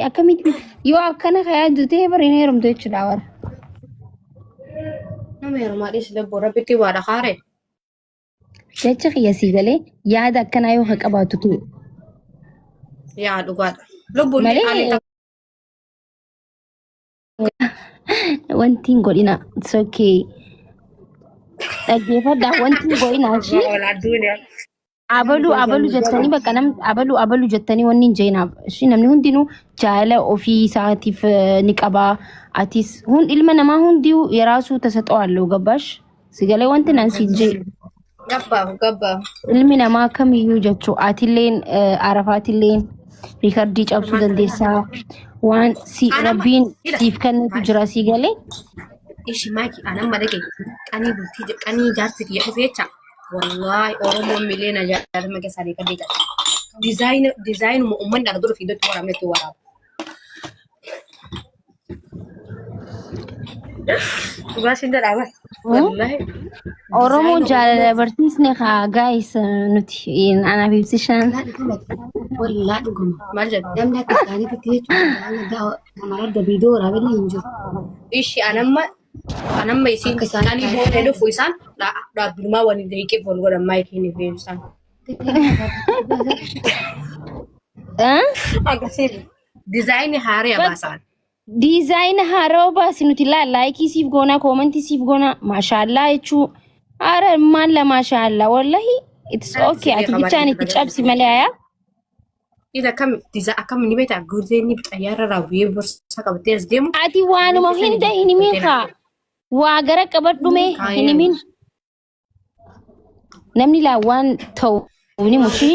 Akkamitti yoo akkana ka yaaddu ta'e bara hin heerumtu jechuudha bara. Nama heerumaa dhiisi lubbuu rabbitti waa dhakaare. Jecha kiyya sii galee yaada akkanaa yoo ka qabaatu ta'e. Yaa dhugaadha. Lubbuun Malee ani wanti hin godhina. It's okay. Dhaggeeffadhaa wanti hin godhina ishii. Abaluu abaluu jettanii bakka nam abaluu abaluu jettanii wanni hin jeenaaf. Ishii namni hundinuu jaalala ofii isaatiif eh, ni qabaa. Atis hun ilma namaa hundiyuu yeraasuu tasaxoo halluu gabbaash. Sigalee wanti nan siin jee. Gabbaahu gabbaahu. Ilmi namaa kamiyyuu jechuu atilleen eh, arafaatilleen riikardii cabsuu dandeessaa. Waan si Anama rabbiin hidha. siif kennutu jira sii galee. Ishi maaki anamma dhage qanii bultii qanii jaarsi kiyya dhufe jecha. Wallaahi Oromoon miliyoona 60 keessaa riikardii cabsa. Dizaayina dizaayinuma uummanni arga dura fiidotti waraabne itti waraaba. Dhugaa siin jedhaa bara. Wallaahi. Oromoon Dizaayina jaalala Oromoo. barsiisne kaa gaayis nuti anaaf ibsishaan. Wallaa dhuguma. Wallaa dhuguma. Maal jedhu? Namni akka isaaniitti jechuudha. Nama adda viidiyoo waraabellee hin jiru. Ishi anamma anamma isiin Akka isaan qanii booda dhufu isaan dhaabbilumaa waliin daqiiqee wal godhan maayikiin fi ibsaan. Akkasiin dizaayinii haaraa baasaan. Diizaayina haarawaa baasi nuti laa laayikii siif goonaa koomantii siif goonaa maashaallaa jechuu haara maalla maashaallaa wallahi it's okay ati bichaan itti cabsi malee ayaa. Ila akkam diza akkam ni beektaa guutee inni xayyaara irraa bu'ee borsaa qabatee as deemu. Ati waanuma hunda hin himin kaa waa gara qabadhu mee hin himin. Namni laa waan ta'u ni mushi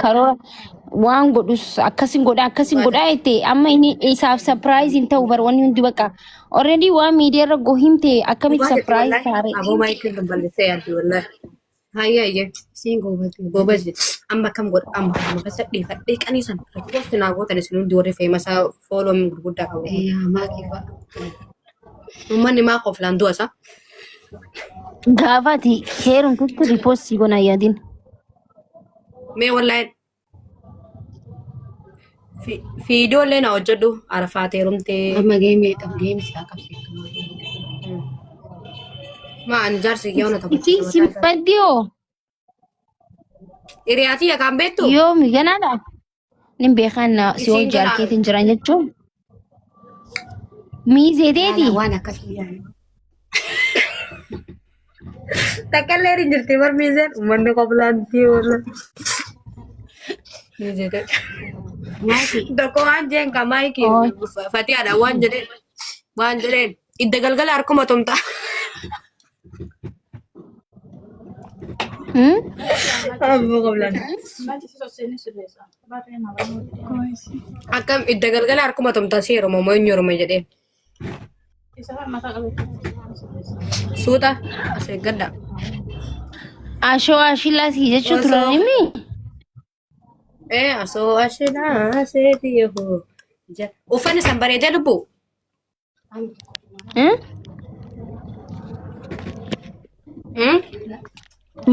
karoora waan godhus akkasin godha akkasin godha jette amma inni isaaf surprise hin ta'u bar wanni hundi bakka already waan miidiyaa irra gohimte akkamitti surprise taare. Aboo maayikiin kun balleessee yaaddi wallahi. Hayya hayya. Isiin goobatti. Goobaz amma akkam godha amma amma keessa dhiifadhee qanii san repost naa gootan isin hundi warri feemasaa fooloo gurguddaa qabu. Yaa maakii fa'a. Uummanni maa koflaan du'a isaa? Gaafa ati heerumtutti ripoostii sii goona yaadin. Mee wallahi fiidiyoollee na hojjedhu arafaat heerumtee. Amma geemii qabu geemii silaa qabsiiftu. Maa ani jaarsi kiyya hona tapha. Isiin simaddi hoo Hiriyaatii yakaan beektu? yoomi ganaadha. Nin beekan si Isiin hojii jala harkeetiin jiran jechuun. Miizee teeti. Waan akkasii yaadu. Takka illee hin jirti bar miizeen uummanni qoblaantii wala. Miizee teeti. Maakii. Tokko waan jeen ka maayikii Ooy. fatihaadha waan jedheen waan jedheen idda galgala harkuma tumta. Hmm? Abboo qoblaan. Akkam idda galgala harkuma tumta si heeruma moo eenyu heeruma jedheen. Suuta as eeggadha. Ashoo ashilaa si jechuu Osoo turanimi. ee asoo ashilaa seetii hoo. Uffanni san bareedee lubbuu. Eh? Hmm?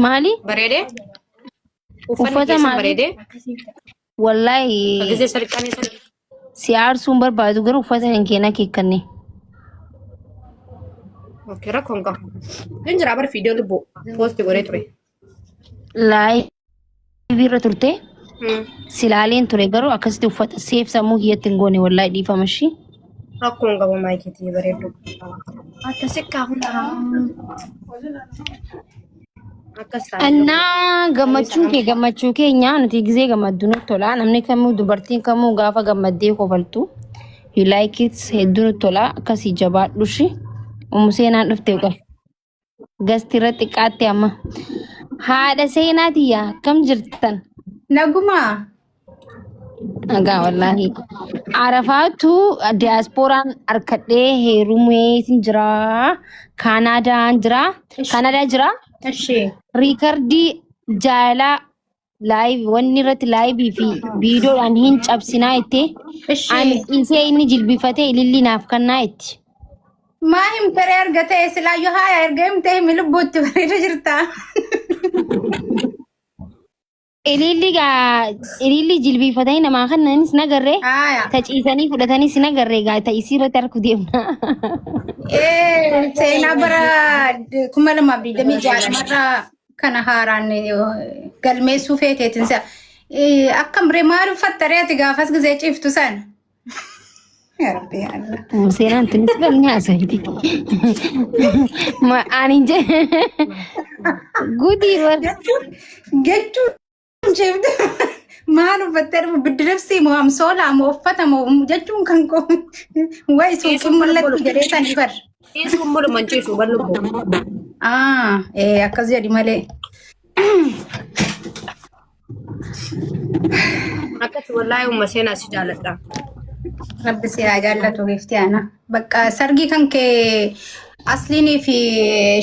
Maali? Bareedee? Uffanni Uffata keessan maali? bareedee? Wallaahi Fakkisee sarqanii sana. si aarsuun barbaadu garuu uffata hin keenya keekkanne. Okay, rakkoon qabu. Hin jira bar fiidiyoo lubbuu poosti godhee ture. Laayivii irra turte silaaleen ture garuu akkasitti uffata seef sammuu kiyyatti hin goone wallaahi dhiifama ishii. Rakkoon qabu maayikiitii bareeddu. Akka sikkaa hunda akkas taate. Annaa gammachuun kee gammachuu keenya nuti gizee gammaddu nutti tola namni kamuu dubartiin kamuu gaafa gammaddee kofaltu you like it hedduu nutti tola akkasii jabaadhu ishii. Ummu seenaan dhufte qaba. Gasti irra xiqqaatte amma. Haadha seenaa tiyya akkam jirtan? Nagumaa. Nagaa wallaahi. Arafaatu diyaaspooraan harkadhee heerumeetin jira. Kaanaadaan jira. Kaanaadaa jira. Ishee. Riikardii jaalalaa Live wanni irratti live fi viidiyoodhaan hin cabsinaa jettee ani Ishee. dhiisee inni jilbifatee ilillii naaf kannaa jetti. Maa himtaree argatee silaayyuu haaya erga himtee himi lubbuutti bareeda jirta. Ililli gaa ililli jilbiifatanii namaa kennanis nagarree Haaya. ta ciisanii fudhatanis nagarree gaa ta isii irratti harku deemna. Ee, seenaa bara 2026 irraa kana haaraan galmeessuu feeteetiin si'a. Akkam ree maal uffattaree ati gaafas gizee ciiftu sana? Yaa Rabbi yaa Allah. Seenaan tunis balni haasofti. Ani je gudii bar Jechuun ciiftu maal uffattee dhufu biddiribsii moo amsoolaa moo uffata moo jechuun kan koo wayi suuqiin mul'atti jedhee sanii bar. Ciisuun mul'uma ciisu bal'oo. Ah, ee akkas jedhi malee. Akkas wallaahi umma seenaa si jaaladha. Rabbi si haa jaallatu giiftii ana. Bakka sargii kan kee asliinii fi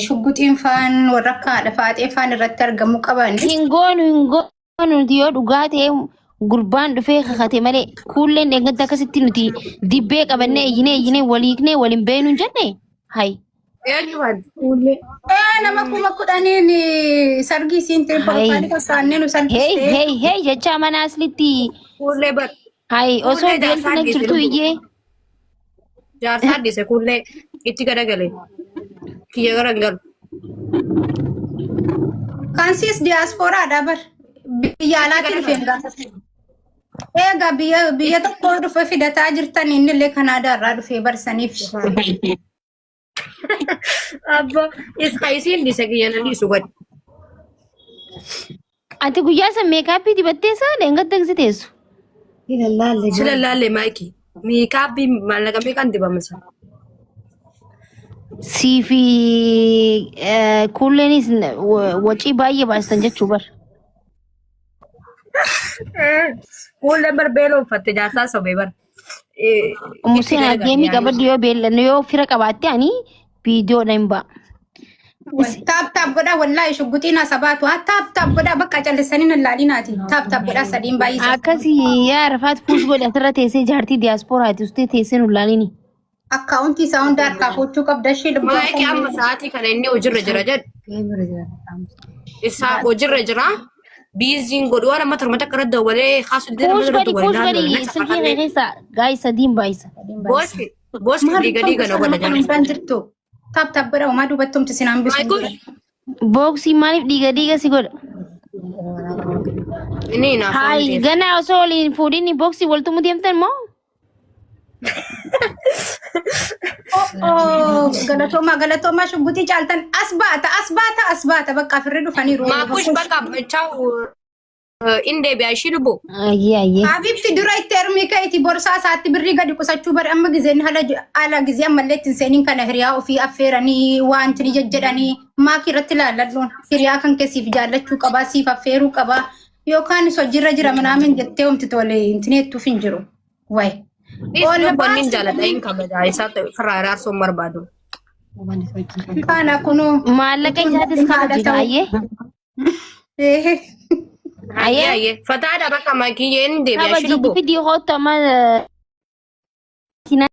shugguxiin faan warra akka haadha faaxee faan irratti argamuu qaban. Hin goonu hin goonu nuti yoo dhugaa ta'e gurbaan dhufee kakate malee kuulleen dheengadda akkasitti nuti dibbee qabannee iyyinee iyyinee waliiknee waliin beenu hin jenne hay. Eenyu waan? Ee nama 10,000n sargii isiin ta'e Hai. profaayilii tokkaannee nu Hey salphistee. hey hey jecha mana aslitti Kuullee bar. hay osoo Kuullee jaarsaa beelti dhiise jirtu lubbuu. iyyee Jaarsaa dhiise kuullee itti garagale. Kiyya gara hin galu. Kansiis diyaaspooraadha bar. Biyya alaatiin dhufeen gaafate. Egaa biyya tokko dhufe fidataa jirtan inni illee Kanaadaa irraa dhufee barsaniif. Abba is isiin dhiise kiyya na dhiisu godhe. Ati guyyaa san meekaappii dibattee isaa dheengadda gisi teessu. Sila laalle maayiki. Meekaapii maallaqa meeqaan dibama sana? Sii fi kuulleenis wacii baay'ee baasisan jechuu bar. Kuulleen bar beela uffatte jaarsaa sobee bar. Museen argeemii qabaddu yoo beellannu yoo fira qabaatte ani viidiyoodha hin ba'a. Taap taap godhaa wallaahi shugguxiin asabaatu haa taap taap godhaa bakka callisanii nan laalinaati. Taap taap godhaa sadiin baay'isa. Akkasii yaa Arafaat puush godhe asirra teessee jaartii diyaaspooraati ustee teessee nu laalini. Akkaawuntii isaa hunda harkaa fuuchuu qabda ishee lubbuu. Maayiki amma sa'aatii kana inni hojiirra jira jedhu. Isaa hojiirra jira. Biiziin godhu waan amma torba takka irratti dawwalee kaasu dida Puush godhi puush godhi silkii kee keessa gaa'ii sadiin baay'isa. Booski booski dhiiga dhiiga na godha Kan jira. hundaan jirtu. Taap taap godhaa homaa duubattumti sin hambisu. Maayikush Booksii maaliif dhiiga dhiiga si godha? inni naaf Hayi ganaa osoo waliin fuudhinni booksii waltumuu deemtan moo? Oh, galatoomaa galatoomaa shugguxii caaltan as baata as baata as baata bakka afirri dhufaniiru. Maakush bakka chaawu in deebi'a ishii lubbu. Ayyee ayyee. Habibti dura itti ermii ka'eeti borsaa isaatti birrii gadi qusachuu bari amma gizeen haala gizee ammallee ittiin seeniin kana hiriyaa ofii affeeranii wanti ni jajjedhanii maakii irratti ilaalladhuun hiriyaa kan keessiif jaallachuu qabaa siif affeeruu qabaa yookaan hojiirra jira manaamin jettee homti tole intineettuuf hin jiru. Wayi. Oolla baasii jaaladha hin kabaja isaa firraa araarsuun barbaadu. Kana kunuu. Maallaqa isaatis kabaji ayyee. Ee. Ayyee. Ayyee fataadha bakka makiyyeen deebi'a ishii Kabaji lubbu. fidii hoottu amma.